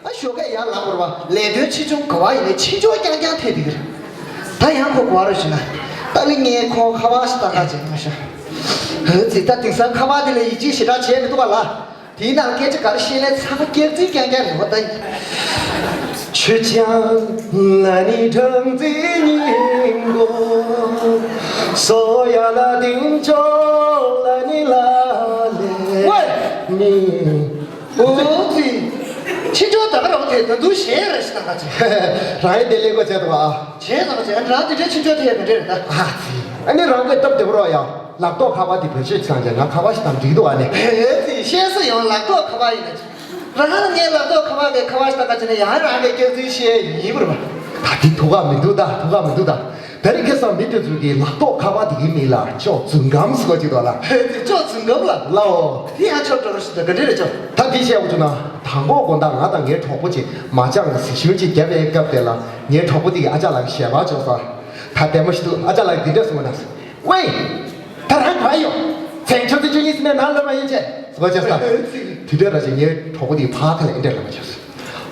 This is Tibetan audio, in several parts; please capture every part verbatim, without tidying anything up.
ཨ་ཞོགས་ཀས་ཡར་ལངས་པར་བ་ལས་དོན་ཆེ་ཆུང་ག་བ་ཡིན་ནའི་ཕྱི་འབྱོར་རྐྱང་རྐྱང་ཐེབས་བསྡད་ཀྱི་རེད། ད་ཡང་ཁོ་ག་བ་རེད་ཞུ་ན། ཏཱ་ལི་ངས་ཁོང་ཁ་པར་ཞིག་བཏང་ག་བྱས་མ་ཤོག་ཨ་ཙི། ད་དེང་སང་ཁ་པར་དེ་ལ་ཡིད་ཆེས་ཞེ་དྲག་བྱས་མི་འདུག་ག་ལ། དེའི་ནང་སྐད་ཆ་ག་རེ་བཤད་ནའི་ཚང་མ་སྐྱག་རྫུན་རྐྱང་རྐྱང་རེད་བ་ད། ཆུ་ཆང་ལ་ནི་སྦྲང་རྩི་སྙིང་པོ། སོ་ཡ་ལ་ཏིང་ཅོ་ལ་ནི་ལ་ལེ་ཝེ། ནི། ཨོ་ཙི། ཕྱི་འབྱོར་ད་ག་རང་དེ་ད་དུང་གཞན་རེ་ཞིག་བཏང་ག་ཅི། རང་ཡིན་དེ་ལས་གོ་བྱས་འདུག་ཨ། བྱས་ཙང་བྱས་རང་དེ་འདྲའི་ཕྱི་འབྱོར་དེ་ཡང་མི་འདྲ་རེད་ད། ཨ་ཙི། ཨ་ནི་རང་གི་སྟབས་བདེ་པོ་རོགས་ཡ། ལག་ཐོག་ཁ་པར་དེ་བེད་སྤྱོད་བཏང་ཀྱང་ང་ཁ་པར་ཞིག་བཏང་འགྲིག་འདུག་ཨ་ནི། ཨེ་ཙི་བཤད་ས་ཡང་ལག་ཐོག་ཁ་པར་ཡིན་ན་ཅི། རང་ངའི་ལག་ཐོག་ཁ་པར་གི་ཁ་པར་ཞིག་བཏང་ག་ཅི་ན་ཡང་རང་གི་སྐྱག་རྫུན་བཤད་ཡིན་པར་བ། ད་དེ་ཐུགས་ཁག་མི་འདུག་ད་ཐུགས་ཁག་མི་འདུག་ད། དེ་རིང་ཁ་སང་མི་དེ་ཚོ་གི་ལག་ཐོག་ཁ་པར་དེ་གི་མིང་ལ་ཅོག་རྫུན་སྒམ་ཟེར་བ་ཅིག་འདུག་ལ། ཨེ་ཙི་ཅོག་རྫུན་སྒམ་ལ། ལའོ། དེ་ཡང་ཆོག་འགྲོ་རོགས་ཞིག་ད་ག་འདྲ་རེད་ཅོག་ད་དེ་བཤད་འོ་ཅོག་ན་དང་པོ་དགོང་དག་ང་དང་ངའི་གྲོགས་པོ་ཅིག་མ་ཅང་གི་གཟིགས་ཞིབ་ཅིག་བརྒྱབ་པའི་སྐབས་དེ་ལ་ངའི་གྲོགས་པོ་དེ་གི་ཨ་ཅག་ལགས་ཞལ་པར་ཅོག་ས། ད་ལྟད་མོ་ཞིག་འདུག་ཨ་ཅག་ལགས་འདི་འདྲ་གསུངས་པ་ན། ཝེ། ད་རང་ག་ཡོད། མཚན་ཆུ་ཚོད་བཅུ་གཉིས་ཟིན་ནས་ནང་ལོག་མ་ཡིན་ཆེ། ཟེར་བ་བྱས་ས། དེ་འདྲ་ར་ཅིག་ངའི་གྲོགས་པོ་དེ་ཕར་ཁ་ལ་ཨེ་འདྲ་ལབ་པ་བྱས་སོང་།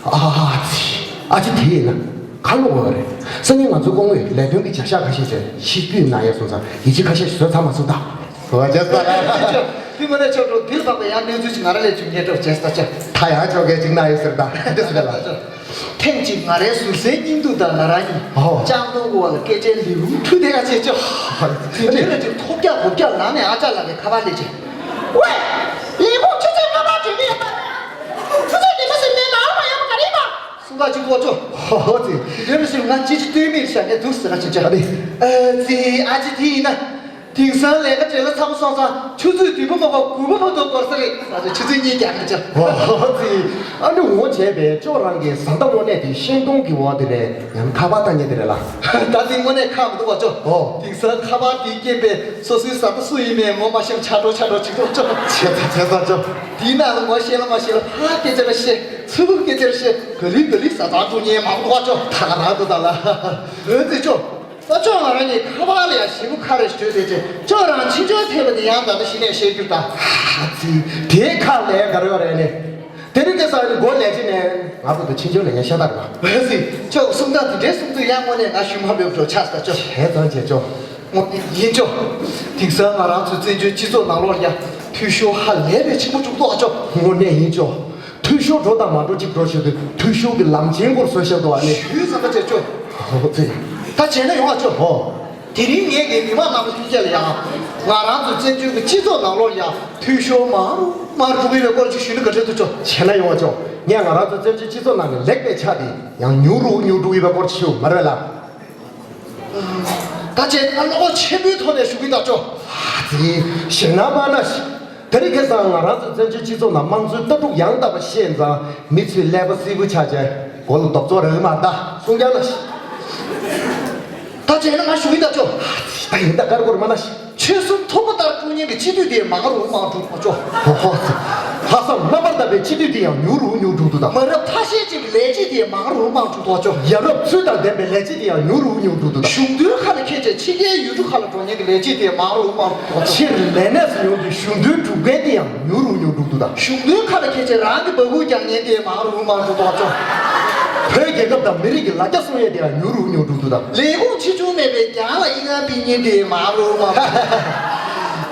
ཨ་ཙི། ཨ་ཅེ་དེ་ཡིན་ན། ཁ་ལོ་བ་རེད། སང་ཉིན་ང་ཚོའི་སྐུ་ངོས་ལས་དོན་གྱི་བྱ་གཞག་ཁ་ཤས་ཅིག་ཆིག་བརྒྱུད་གནང་ཡ་སོང་ཙང་ཡིད་ཆེས་ཁ་ཤས་ཤིག་བཟོས་ཚར་མ་སོང་ད། ཟེར་བ་བྱས་ས། དེ་མ་ནས་ཆོག་འགྲོ་དེ་ལ་བབས་པའི་ཡང་གནས་ཚུལ་ཅིག་ང་རང་ལས་བྱུང་ཉེ་གྲོགས་བྱས་ས་ཅོ། ད་ཡང་ཆོག་གས་ཅིག་གནང་ཡོད་ཟེར་ད། འདི་ཟེར་ལ། ཐེངས་གཅིག་ང་རའི་ཟུར་སའི་སྙིང་སྡུག་དང་ང་རང་གཉིས་ཨོ། ལྕང་སྡོང་གི་འོག་ལ་སྐད་ཆའི་ལེའུ་འཁྲུལ་བསྡད་ཡ་བྱས་ཆོག་དེ་འདྲའི་ལ་ཅིག་ཐོབ་རྒྱག་འགོ་རྒྱག་ནང་ནས་ཨ་ཅག་ལགས་ཀྱི་ཁ་པར་སླེབས་བྱས། ཝེ། ལས་ཁུངས་ཆུ་ཚོད་ལྔ་པར་འགྲོ་གི་ཡོད་པ། ཆུ་ཚོད་དེ་མ་ཟིན་ནས་ནང་མ་ཡོང་བ་ག་རེ་ཡིན་པ། གསུང་ག་ཅིག་གོ་ཆོག་ཧོ་ཧོ་ཙི། དེ་འདྲའི་ལ་ཅིག་ང་ཅི་ཅི་སྟོན་མིར་བཞག་ནས་འདུག་ཟེར་ག་ཅིག་ཅོག་ཨ་ནི། ཨ་ཙི་ཨ་ཅེ་དེ་ཡིན་ན། དེང་སང་ལས་ཀ་བྱེད་ལ་ཚ་པོ་སོང་ཙང་ཆུ་ཚོད་བདུན་པ་མ་གཏོགས་དགུ་པ་མ་གཏོགས་འགོར་ས་རེད། ང་ཚོ་ཆུ་ཚོད་གཉིས་རྒྱག་གི་ཆོག་ཨོ་ཙི། ཨ་ནི་འོང་བྱས་པའི་ཅོག་རང་གི་བཟའ་ཟླ་དངོས་གནས་དེ་ཤིང་སྡོང་གི་འོག་དེ་རེད། ཡང་ཁ་པར་བཏང་མཁན་དེ་རེད་ལ། ད་དེ་དངོས་གནས་ཁག་མི་འདུག་བ་ཅོག་ཨོ། དེང་སང་ཁ་པར་དེའི་རྐྱེན་པས་སོ་སོའི་བཟའ་ཟླ་སུ་ཡིན་མིན་ངོ་མ་ཤེས་ཆགས་འགྲོ་ཆགས་འགྲོ་ཅིག་འདུག་ཅོག་བྱས་ཙང་བྱས་ཙང་ཅོག་དེའི་ནང་ལ་ངོ་ཤེས་ལ་མ་ཤེས་ལ་ཕར་སྐད་ཆ་ལ་བཤད། ཚུར་སྐད་ཆ་ལ་བཤད། ག་ལི་ག་ལི་བཟའ་ཚང་འགྲོ་མཁན་མང་པོ་འདུག་བ་ཅོག་ད་ག་རང་འདུག་ད་ལ། འོན་ཏེ་ཅོག་ད་ཅོག་ང་རང་གཉིས་ཁ་པར་ལ་ཡང་ཞེ་པོ་ཁ་རེ་ཞོད་དེ་ཅེ་ཅོག་རང་ཕྱི་འབྱོར་ཐེབས་པ་དེ་ཡང་ད་ལྟ་གཞི་ནས་བཤད་རྒྱུ་ད། ཨ་ཙི། དེའི་ཁ་ལས་ག་རེ་ཡོད་རེད་ནི། དེ་རིང་ཁ་སང་ནི་མགོ་ལས་བྱེད་ནས་ང་བུ་དུ་ཕྱི་འབྱོར་ལ་ཡང་ཤ་སྟག་རེད་པ། ཨ་ཙི། ཅོག་གསུང་སྟངས་དེ་འདྲའི་གསུང་དུས་ཡང་དངོས་གནས་ང་ཞུ་མ་འབེབས་འགྲོ་ཆགས་ས་ཅོག་བྱས་ཙང་བྱས་ཅོག་དངོས་གནས་ཡིན་ཅོག་དེང་སང་ང་རང་ཚོའི་བཙན་བྱོལ་སྤྱི་ཚོགས་ནང་ལོགས་ལ་ཡང་འཐུས་ཤོར་ཧ་ལས་པའི་ཆེན་པོ་བྱུང་འདུག་ཨ་ཅོག་དངོས་གནས་ཡིན་ཅོག་འཐུས་ཤོར་འགྲོ་དང་མ་འགྲོ་གཅིག་འགྲོ་བྱེད་དུས་འཐུས་ཤོར་གྱི་ལམ་ཆེན་སྐོར་བཟོས་བཞག་འདུག་ཨ་ནི། ཞུས་ཙམ་པ་བྱས་ཅོག་ཧོ་ཙི། ད་བྱས་ན་ཡོང་ཨ་ཅོག་ཧོ། དེ་རིང་ངས་ངའི་མི་མང་རྣམ་པ་ལྷན་རྒྱས་ལ་ཡང་། ང་རང་ཚོའི་བཙན་བྱོལ་གྱི་སྤྱི་ཚོགས་ནང་ལོགས་ལ་ཡང་འཐུས་ཤོར་མང་རུ་མང་རུ་འགྲོ་གི་ཡོད་པའི་སྐོར་ཅིག་ཞུས་ན་ག་འདྲ་འདུག་ཅོག་བྱས་ན་ཡོང་ཨ་ཅོག་ངས་ང་རང་ཚོའི་བཙན་བྱོལ་སྤྱི་ཚོགས་ནང་ནས་ལེགས་པའི་ཆ་དེ་ཡང་ཉུང་རུ་ཉུང་རུ་འགྲོ་གི་ཡོད་པའི་སྐོར་ཅིག་ཞུ་མ་རེད་ལ། ད་བྱས་ན་བློ་ཁོག་ཆེན་པོའི་ཐོག་ནས་ཞུ་གི་ད་ཅོག་ཨ་ཙི། ཞེད་སྣང་མ་ན་ཞིག་དེ་རིང་ཁ་སང་ང་རང་ཚོའི་བཙན་བྱོལ་སྤྱི་ཚོགས་ནང་དམངས་གཙོའི་ལྟ་གྲུབ་ཡང་དག་པ་ཤེས་ཙང་མི་ཚོས་ཀླད་པ་སིལ་བུ་ཆགས་བྱས་མགོ་ལ་རྡོབ་ཚོགས་རག་གི་མ་རེད་ད་གསུང་རྐྱང་ལ་ཞིག་ད་བྱས་ན་ང་ཞུ་གི་ད་ཅོག་ད་ཡིན་ད་ཀར་ཀོར་མ་ན་ཞིག་ཆོལ་གསུམ་ཐུན་མོང་ལྟར་དཀྲུག་མཁན་གྱི་སྤྱི་འཐུས་དེ་མང་རུ་མང་འགྲོ་གི་ཅོག་ཧོ་ཧོ། ལྷག་བསམ་རྣམ་པར་དག་པའི་སྤྱི་འཐུས་དེ་ཡང་ཉུང་རུ་ཉུང་འགྲོ་འདུག་ད། མ་རབས་ཐ་ཤལ་ཅན་གྱི་ལས་བྱེད་དེ་མང་རུ་མང་འགྲོ་འདུག་ཅོག་ཡ་རབས་ཚུལ་དང་ལྡན་པའི་ལས་བྱེད་དེ་ཡང་ཉུང་རུ་ཉུང་འགྲོ་འདུག་ད། གཞུང་དོན་ཁ་ལ་འཁྱེར་བྱས་ཕྱི་རྒྱལ་ཡུལ་གྲུ་ཁག་ལ་འགྲོ་མཁན་གྱི་ལས་བྱེད་དེ་མང་རུ་མང་རུ་འགྲོ་འདུག་ཅོག་ཕྱིར་ལས་གནས་སུ་ཡོང་དུས་གཞུང་དོན་སྒྲུབ་མཁན་དེ་ཡང་ཉུང་རུ་ཉུང་འགྲོ་འདུག་ད། གཞུང་དོན་ཁ་ལ་འཁྱེར་བྱས་རང་གི་འབའ་ཁུག་རྒྱག་མཁན་དེ་མང་རུ་མང་འགྲོ་འདུག་ཅོག་བོད་རྒྱལ་ཁབ་དང་མི་རིགས་ཀྱི་ལ་རྒྱ་གསུང་ཡས་དེ་ཡང་ཉུང་རུ་ཉུང་འགྲོ་འདུག་ད། ལས་ཁུངས་ཆེ་ཆུང་མེད་པའི་རྒྱང་ལ་ཨི་ཁུང་ཕུད་མཁན་དེ་མང་རུ་མང་རུ།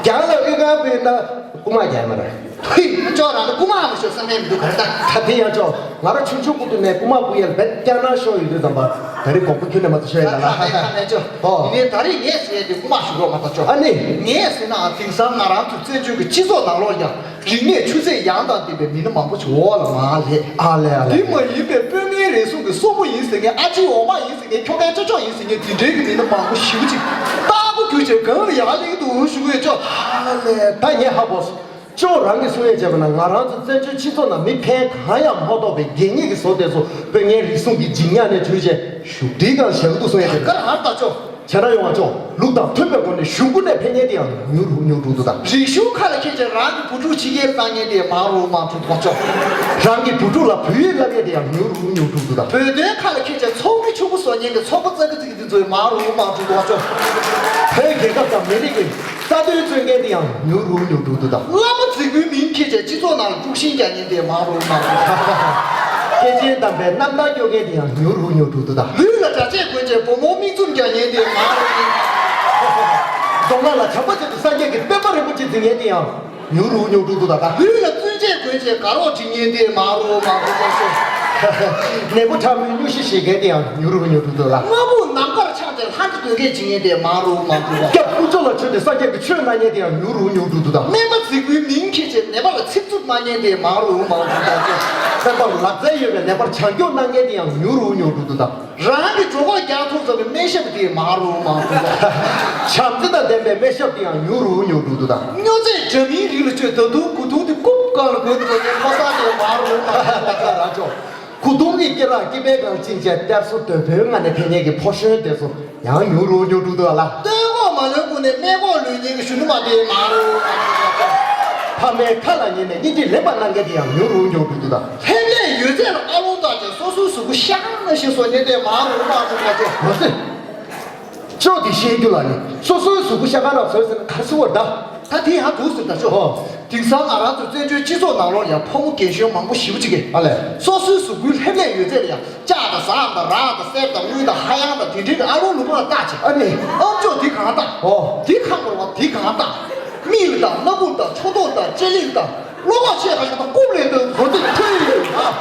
རྒྱང་ལ་ཨི་ཁུང་ཕུད་ན་རྐུ་མ་རྒྱག་མ་རེད། ཧི། ཅོག་རང་ལ་རྐུ་མ་མ་ཤོར་བསམ་ཡས་མི་འདུག་ག་རེ་ད། ད་དེ་ཡང་ཅོག་ང་རང་ཆུང་ཆུང་གི་དུས་ནས་རྐུ་མ་རྐུ་ཡས་ལ་བེད་སྐྱག་ནང་ཤོར་ཡོད་དུས་ཙམ་པ་ད་རེས་གོག་པ་ཁྱོན་ནས་མ་ཚོར་ཤོར་ཡས་ལ་ལ། ད་ད་ད་ཅོག་ཨོ། ཡིན་ནའི་ད་རེས་ངས་ཟེར་ཡས་དེ་རྐུ་མ་ཞུ་རོགས་མ་ད་ཅོག་ཨ་ནི། ངས་ཟེར་ན་དེང་སང་ང་རང་ཚོའི་བཙན་བྱོལ་གྱི་སྤྱི་ཚོགས་ནང་ལོགས་ཡང་རིག་གནས་ཆུ་ཚད་ཡང་དང་ལྡན་པའི་མི་སྣ་མང་པོ་ཞིག་འོག་ལ་མར་སླེབས། ཨ་ལས་ཨ་ལས། དེ་མ་ཡིན་པའི་དཔོན་ངན་རེ་ཟུང་གི་སྲུ་མོ་ཡིན་ཟེར་མཁན་ཨ་ཅེ་འོག་མ་ཡིན་ཟེར་མཁན་ཁྱོ་གའི་ཅོ་ཅོ་ཡིན་ཟེར་མཁན་དེ་འདྲའི་གི་མི་སྣ་མང་པོ་ཞེ་པོ་ཅིག་རྟག་པར་གྱུར་བྱས་གང་ལ་ཡར་སླེབས་འདུག་ཞུ་གི་ཡོད་ཅོག་ཨ་ལས་ད་ངས་ཧ་གོ་སོང་། ཅོག་རང་གིས་གསུང་ཡས་བྱས་པ་ན་ང་རང་ཚོ་བཙན་བྱོལ་སྤྱི་ཚོགས་ནང་མི་ཕན་གང་ཡང་མ་ཐོགས་པའི་གད་སྙིགས་ཀྱི་བཟོ་དེ་ཚོ་དཔོན་ངན་རེ་ཟུང་གི་འཇིགས་ཉག་ནས་བྱོལ་བྱས་བཞུགས་ཁྲིའི་སྒང་བཞག་འདུག་གསུང་ཡས་དེ་རེད། ཀར་ཧར་ད་ཅོག་བྱས་ན་ཡོང་བ་ཅོག་ལུགས་དང་མཐུན་པའི་སྒོ་ནས་གཞུང་གུན་ནས་ཕན་ཉེན་དེ་ཡང་ཉུང་རུ་ཉུང་རུ་འདུག་ད། རིག་གཞུང་ཁ་ལ་འཁྱེར་བྱས་རང་གི་བུ་ཕྲུག་ཕྱི་རྒྱལ་བཏང་ཉེན་དེ་མང་རུ་མང་རུ་འདུག་ཅོག་རང་གི་བུ་ཕྲུག་ལ་བོད་ཡིག་བསླབ་ཉེན་དེ་ཡང་ཉུང་རུ་ཉུང་རུ་འདུག་ད། བོད་དོན་ཁ་ལ་འཁྱེར་བྱས་ཚོགས་མི་ཕྱུག་པོ་བཟོ་ཉེན་གྱི་ཚོགས་པ་བཙག་གི་བཙིགས་དེ་ཚོ་མང་རུ་མང་རུ་འདུག་ཅོག་བོད་རྒྱལ་ཁབ་དང་མི་རིགས་ཀྱི་རྩ་དོན་རྩོད་མཁན་དེ་ཡང་ཉུང་རུ་ཉུང་རུ་འདུག་ད། བླ་མ་རྫིག་པོའི་མིང་འཁྱེར་བྱས་སྤྱི་ཚོགས་ནང་ལ་དཀྲུག་ཤིང་རྒྱག་ཉེན་དེ་མང་རུ་མང་རུ་འདུག་ད། སྐྱེས་ཆེན་དམ་པའི་རྣམ་ཐར་སྐྱོར་མཁན་དེ་ཡང་མྱུར་དུ་མྱུར་དུ་འདུག་ད། ལུས་ལ་གྲྭ་ཆས་གོན་བྱས་བུ་མོ་མིག་བཙུམ་རྒྱག་མཁན་དེ་མ་རུང་། རྫོང་ནག་ལ་ཇག་པ་བྱས་ཏེ་སངས་རྒྱས་ཀྱི་བསྟན་པ་རིན་པོ་ཆེ་འཛིན་མཁན་དེ་ཡང་མྱུར་དུ་མྱུར་དུ་འདུག་ད། ལུས་ལ་བཙུན་ཆས་གོན་བྱས་དགའ་རོགས་བྱེད་མཁན་དེ་མ་རུང་མ་རུང་ལགས་སོ། ནད་པོ་ཕྲ་མོའི་སྨྱོ་ཤི་བྱེད་མཁན་དེ་ཡང་མྱུར་དུ་མྱུར་དུ་འདུག་ལ། སྔ་མོ་ནམ་མཁར་འཕྱང་སྟེ་ལྷ་འདྲེ་འདོད་མཁན་བྱེད་མཁན་དེ་མ་རུང་མ་རུང་ལགས། སྐྱབས་དཀོན་མཆོག་ལ་མཆོད་དེ་སངས་རྒྱས་ཀྱི་ཆོས་གནང་མཁན་དེ་ཡང་མྱུར་དུ་མྱུར་དུ་འདུག་ད། སྨན་པ་རྫིག་པོའི་མིང་འཁྱེར་བྱས་ནད་པ་ལ་ཚིག་རྩུབ་སྨྲ་མཁན་དེ་མ་རུང་མ་རུང་ལགས་སོ། སེམས་པར་ལག་རྩལ་ཡོད་པའི་ནད་པར་བྱང་སྐྱོང་གནང་མཁན་དེ་ཡང་མྱུར་དུ་མྱུར་དུ་འདུག་ད། རང་གི་གྲོད་ཁོག་རྒྱགས་ཐུབ་ཚར་བའི་སྨན་ཞབས་དེ་མ་རུང་མ་རུང་ལགས། བྱམས་བརྩེ་དང་ལྡན་པའི་སྨན་ཞབས་དེ་ཡང་མྱུར་དུ་མྱུར་དུ་འདུག་ད། སྨྱོ་རྫས་འདྲ་མིན་རིགས་ལ་སྤྱོད་ད་དུང་གོས་ཐུང་དེ་རྐུབ་བཀང་ལ་གོན་དུ་བ་ཅན་ཁོ་ས་དེ་མ་རུང་མ་རུང་ལགས་སོ། རང་ཅོ། གོས་ཐུང་གི་སྐེ་རགས་སྐེད་པའི་སྒང་བཅིངས་བྱས་གཏེར་སོ་དོད་པོའི་ངང་ནས་ཕེབས་མཁན་གྱི་ཕོ་གཞོན་དེ་ཚོ་ཡང་མྱུར་དུ་མྱུར་དུ་འདུག་ད་ལགས། སྟོད་གོས་མ་ལོན་གོང་ནས་སྨད་གོས་ལོན་མཁན་གྱི་གཞོན་ནུ་མ་དེ་མ་རུང་། ཕ་མའི་ཁ་ལ་ཉན་ནས་གཉེན་སྒྲིག་ལེགས་པར་གནང་མཁན་དེ་ཡང་མྱུར་དུ་མྱུར་དུ་འདུག་ད། ལྷེབ་ལེབ་ཡོད་ཚད་ལ་ཨ་ལོང་བཏགས་ཀྱང་སོ་སོའི་གཟུགས་པོ་ཤ་ཁང་ནང་བཞིན་བཟོ་མཁན་དེ་མ་རུང་མ་རུང་ལགས་སོ། མ་ཟེར། ཅོག་དེ་ཤེས་རྒྱུ་ལ་ནི་སོ་སོའི་གཟུགས་པོ་ཤ་ཁང་ནང་བཟོས་ཟེར་ན་ག་སུ་བར་གདའ། ད་དེ་ཡང་འདུག་ཟེར་ད་ཤོག། ཨོ། དེང་སང་ང་རང་ཚོའི་བཙན་བྱོལ་སྤྱི་ཚོགས་ནང་ལོགས་ལ་ཡང་ཕོ་མོ་རྒན་གཞོན་མང་པོ་ཞེ་པོ་ཅིག་གིས། ཨ་ལས། སོ་སོའི་གཟུགས་པོའི་ལྷེབ་ལེབ་ཡོད་ཚད་ལ་ཡང་ལྕགས་དང་ཟངས་དང་རག་དང་གསེར་དང་དངུལ་དང་ཧ་ཡང་དང་དེ་འདྲའི་གི་ཨ་ལོང་ལུང་པ་ལ་བཏགས་བྱས། ཨ་ནི། ཨམ་ཅོག་འདི་གང་བཏགས། ཨོ། འདི་གང་བར་བ་འདི་གང་བཏགས། མིག་ལ་བཏགས། སྣ་ཁུག་ལ་བཏགས། ཕྱོགས་མདོག་ལ་བཏགས། ལྕེ་ལེབ་ལ་བཏགས། བློ་ཁོག་ཆེ་ག་ཡང་དང་རྐུབ་ལ་བཏགས། གོ་ཚིག་ཁྲི་ཡོད་ཨ།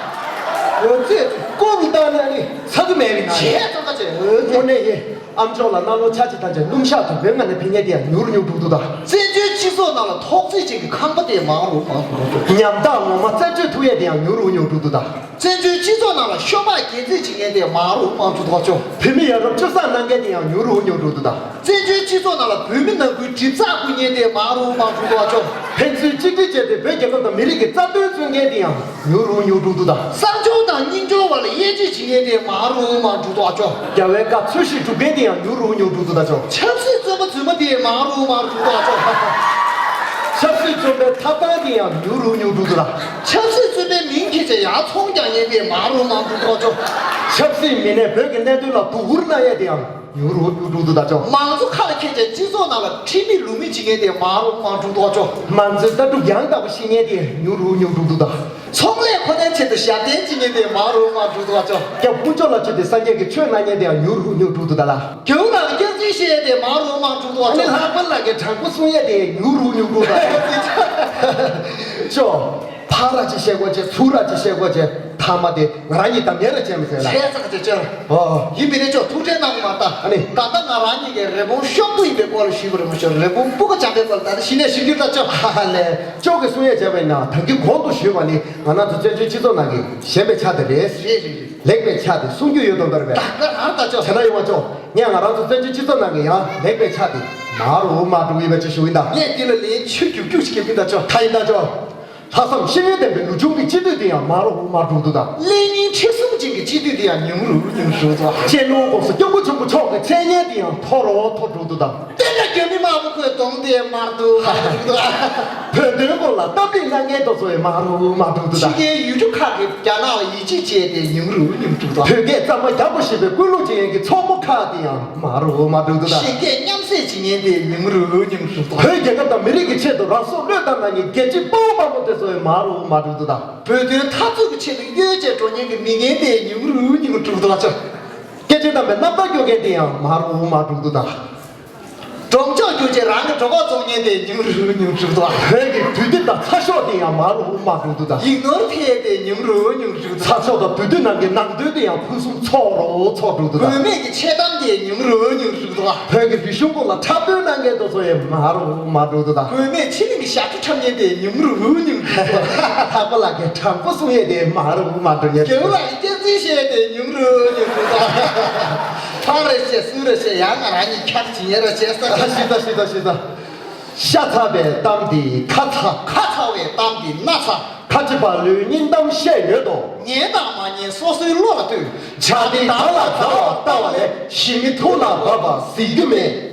ཡོད་ཚད་རྐུབ་ལ་བཏགས་ན་ནི་ཚ་གི་མེད་པའི་ན་བྱས་ཙང་ཁ་ཆེ་ཡོད་ཚད་དངོས་གནས་ཡིན། ཨམ་ཅོག་ལ་རྣ་ལོང་ཆ་གཅིག་བཏང་བྱས་སྣུམ་ཞག་དུ་བོད་ངང་ནས་ཕེབས་མཁན་དེ་ཡང་མྱུར་མྱུར་འགྲོ་འདུག་ད། བཙན་བྱོལ་སྤྱི་ཚོགས་ནང་ལ་ཐོག་བརྩེགས་ཅན་གྱི་ཁང་པ་དེ་མང་རུ་མང་རུ་འགྲོ་འདུག། ཉམ་ཐག་ངོ་མ་རྩད་གཅོད་ཐུབ་ཡས་དེ་ཡང་མྱུར་རུ་མྱུར་འགྲོ་འདུག་ད། བཙན་བྱོལ་སྤྱི་ཚོགས་ནང་ལ་ཤོ་སྦག་རྒྱས་མཛད་བྱེད་མཁན་དེ་མང་རུ་མང་རུ་འགྲོ་ཆོག། བོད་མི་ཡ་རབས་སྤྱོད་བཟང་གནང་མཁན་དེ་ཡང་མྱུར་རུ་མྱུར་འགྲོ་འདུག་ད། བཙན་བྱོལ་སྤྱི་ཚོགས་ནང་ལ་བོད་མི་ནང་ཁུལ་གྲིབ་ཚགས་ཁུར་མཁན་དེ་མང་རུ་མང་རུ་འགྲོ་ཆོག། ཕན་ཚུན་གཅིག་སྒྲིལ་བྱས་ཏེ་བོད་རྒྱལ་ཁབ་དང་མི་རིགས་ཀྱི་རྩ་དོན་རྩོད་མཁན་དེ་ཡང་མྱུར་རུ་མྱུར་འགྲོ་འདུག་ད། གསང་སྦྱོང་དང་སྙིང་སྦྱོང་བར་ལ་དབྱེ་འབྱེད་བྱེད་མཁན་དེ་མང་རུ་མང་རུ་འགྲོ་ཆོག། རྒྱལ་བའི་བཀའ་འཚོལ་ཞིབ་སྒྲུབ་མཁན་དེ་ཡང་མྱུར་རུ་མྱུར་འགྲོ་འདུག་ད་ཆོག། ཆབ་སྲིད་བཙོན་པ་རྫུན་མ་དེ་མང་རུ་མང་རུ་འགྲོ་ཆོག། ཆབ་སྲིད་བཙོན་པའི་ཐོབ་ཐང་དེ་ཡང་མྱུར་རུ་མྱུར་འགྲོ་འདུག་ད། ཆབ་སྲིད་བཙོན་པའི་མིང་འཁྱེར་བྱས་ཡར་ཚོང་རྒྱག་མཁན་དེ་མང་རུ་མང་རུ་འགྲོ་ཆོག། ཆབ་སྲིད་མི་སྣས་བོད་ཀྱི་གནད་དོན་ལ་དོ་ཁུར་གནང་ཡས་དེ་ཡང་། མྱུར་རུ་མྱུར་རུ་འགྲོ་འདུག་ད་ཆོག། མང་གཙོ་ཁ་ལ་འཁྱེར་བྱས་སྤྱི་ཚོགས་ནང་ལ་ཁྲིམས་མེད་ལུགས་མེད་བྱེད་མཁན་དེ་མང་རུ་མང་རུ་འགྲོ་ཆོག། མང་གཙོའི་ལྟ་གྲུབ་ཡང་དག་པ་ཤེས་མཁན་དེ་མྱུར་རུ་མྱུར་རུ་འགྲོ་འདུག་ད། ཚོང་ལས་ཁོ་ནའི་ཆེད་དུ་ཞབས་བརྟན་བྱེད་མཁན་དེ་མང་རུ་མང་རུ་འགྲོ་ཆོག། སྐྱབས་དཀོན་མཆོག་ལ་མཆོད་དེ་སངས་རྒྱས་ཀྱི་ཆོས་གནང་མཁན་དེ་ཡང་མྱུར་རུ་མྱུར་རུ་འགྲོ་འདུག་ད་ལ། རྒྱལ་བོ་རང་ལ་སྐྱག་རྫུན་བཤད་ཡས་དེ་མང་རུ་མང་རུ་འགྲོ་ཨ་ནི་ཆོག། ལྷག་པར་ལ་གའི་དྲང་པོ་གསུང་ཡས་དེ་མྱུར་རུ་མྱུར་རུ་ད། ཅོ། ཕར་ར་ཅིག་བཤད་དགོས་བྱས་ཚུར་ར་ཅིག་བཤད་དགོས་བྱས་ཐ་མ་དེ་ང་རང་གཉིས་གཏམ་ངན་ར་བྱས་མི་ཟེར་ལ། བྱས་ཙང་ཅེ་ཅོ། ཨོ། ཡིན་པས་ན་ཅོ་ཐུགས་ཁྲལ་གནང་དགོས་མ་ད། ཨ་ནི། ད་ལྟ་ང་རང་གཉིས་ཀྱིས་རི་བོང་གཤོག་པ་ཡིན་པའི་སྐོར་ལ་ཞུས་པ་རེད་མ་ཤོག། རི་བོང་སྤུ་ག་འཇམ་པའི་སྐོར་ལ་ད་ལྟ་གཞི་ནས་ཞུ་རྒྱུ་ད་ཅོ། ཧ་ཧ་ལས། ཅོ་གི་གསུང་ཡས་བྱས་པ་ཡིན་ན་ད་གིན་གོང་དུ་ཞུས་པ་ནི་ང་རང་ཚོ་བཙན་བྱོལ་སྤྱི་ཚོགས་ནང་གི་ཞན་པའི་ཆ་དེ་རེད། རེད་རེད་རེད། ལེགས་པའི་ཆ་དེ་གསུང་རྒྱུ་ཡོད་དམ་པར་བས། ད་ག་རང་ད་ཅོ། བྱས་ན་ཡོང་བ་ཅོ། ངས་ང་རང་ཚོ་བཙན་བྱོལ་སྤྱི་ཚོགས་ནང་གི་ཡང་ལེགས་པའི་ཆ་དེ་མ་རུ་མ་འགྲོ་ཡོད་པ་ཅིག་ཞུ་ཡིན་ད། ངས་འདི་ལ་ལན་ཆུ་རྒྱུག་རྒྱུག་ཅིག་རྒྱབ་ཀྱིན་ད་ཅོ། ད་ཡིན་ད་ཅོ། ལྷག་བསམ་ཤེས་ཡོན་ལྡན་པའི་ལོ་ཆུང་གི་སྤྱི་འཐུས་དེ་ཡང་མ་རུ་མ་འགྲོ་འདུག་ད། གླེང་སྙིང་མཁྲེགས་གསུམ་ཅན་གྱི་སྤྱི་འཐུས་དེ་ཡང་ཉུང་རུ་ཉུང་རུ་འགྲོ་འདུག་ད། གཅེན་གློ་གོང་ས་སྐྱབས་མགོན་ཆེན་པོ་མཆོག་གི་མཚན་སྙན་དེ་ཡང་མཐོ་རུ་མཐོ་འགྲོ་འདུག་ད། བསྟན་དགྲ་རྒྱ་མི་དམར་པོ་ཁོས་གདོང་དེ་དམར་འདུག་མ་འགྲོ་འདུག་ད། བོད་དོན་སྐོར་ལ་སྟབས་བདེ་གནང་མཁན་དེ་ཚོ་ཡང་མ་རུ་མ་འགྲོ་འདུག་ད། ཕྱི་རྒྱལ་ཡུལ་གྲུ་ཁག་གི་རྒྱ་ནག་ལ་ཡིད་ཆེས་བྱས་ཏེ་ཉུང་རུ་ཉུང་རུ་འགྲོ་འདུག་ད། བོད་སྐད་གཙང་མ་རྒྱག་དགོས་ཞེས་པའི་སྐུལ་སློང་བྱེད་མཁན་གྱི་ཚོགས་པ་ཁག་དེ་ཡང་། མ་རུ་མ་འགྲོ་འདུག་ད། གཞན་སྐད་མཉམ་བསྲེས་བྱེད་མཁན་དེ་ཉུང་རུ་ཉུང་རུ་འགྲོ། བོད་རྒྱལ་ཁབ་དང་མི་རིགས་ཀྱི་ཆེད་དུ་རང་སྲོག་བློས་བཏང་གནང་མཁན་རྒྱལ་གཅེས་དཔའ་བོ་དཔའ་མོ་དེ་ཚོ་ཡང་མ་རུ་མ་འགྲོ་འདུག་ད། བོད་དོན་འཐབ་རྩོད་ཀྱི་ཆེད་དུ་གཡོལ་བྱས་འགྲོ་མཁན་གྱི་མི་ངན་དེ་ཉུང་རུ་ཉུང་རུ་འགྲོ་འདུག་ད། སྐད་ཆ་དམ་པའི་རྣམ་ཐར་སྐྱོར་མཁན་དེ་ཡང་མ་རུ་མ་འགྲོ་འདུག་ད། གྲོང་ཆོག་བསྒྱུར་བྱས་རང་གི་གྲོད་ཁོག་བཙོང་མཁན་དེ་ཉུང་རུ་ཉུང་རུ་འགྲོ་འདུག་ད། བོད་ཀྱི་དུས་བདེ་དང་ཚ་ཤོག་དེ་ཡང་མ་རུ་མ་འགྲོ་འདུག་ད། ཡིག་ནོར་ཐེབས་དེ་ཉུང་རུ་ཉུང་རུ། ཚ་ཤོག་དང་བོད་དོན་ནང་གི་ནང་དོན་དེ་ཡང་ཕུན་སུམ་ཚོགས་རུ་ཚོགས་འགྲོ་འདུག་ད། དགོས་མེད་ཀྱི་འཆལ་གཏམ་དེ་ཉུང་རུ་ཉུང་རུ་འདུག་ད། བོད་ཀྱི་རིག་གཞུང་སྐོར་ལ་འཁྲབ་སྟོན་གནང་མཁན་དེ་ཚོ་ཡང་མ་རུ་མ་འགྲོ་འདུག་ད། དགོས་མེད་ཕྱི་གླིང་གི་ཞབས་བྲོ་འཁྲབ་མཁན་དེ་ཉུང་རུ་ཉུང་རུ་འདུག་ད། ལྷག་པ་ལགས་ཀྱིས་དྲང་པོ་གསུང་ཡས་དེ་མ་རུ་མ་འགྲོ་ཉེ། རྒྱལ་བོ་ལགས་ཀྱིས་སྐྱག་རྫུན་བཤད་ཡས་དེ་ཉུང་རུ་ཉུང་རུ་འདུག་ད། ཕར་རེ་བཤད་ཚུར་རེ་བཤད་ཡང་ང་རང་གཉིས་ཁྱབ་བྱེད་ཡས་རེ་བྱས་ས། ཤི་ད་ཤི་ད་ཤི་ད། ཤ་ཚ་བའི་གཏམ་འདི་ཁ་ཚ། ཁ་ཚ་བའི་གཏམ་འདི་སྣ་ཚ། ཁ་ཆེ་བ་ལོས་སྙིང་གཏམ་བཤད་ཡོད་དོ། ཉན་དང་མ་ཉན་སོ་སོའི་བློ་ལ་ལྟོས། བྱ་འདི་བདག་ལ་བདག་ལ་ལྟ་བ་ལས་གཞི་མི་ཐུགས་ལ་བབས་པ་གཟིགས་རྒྱུ་མེད།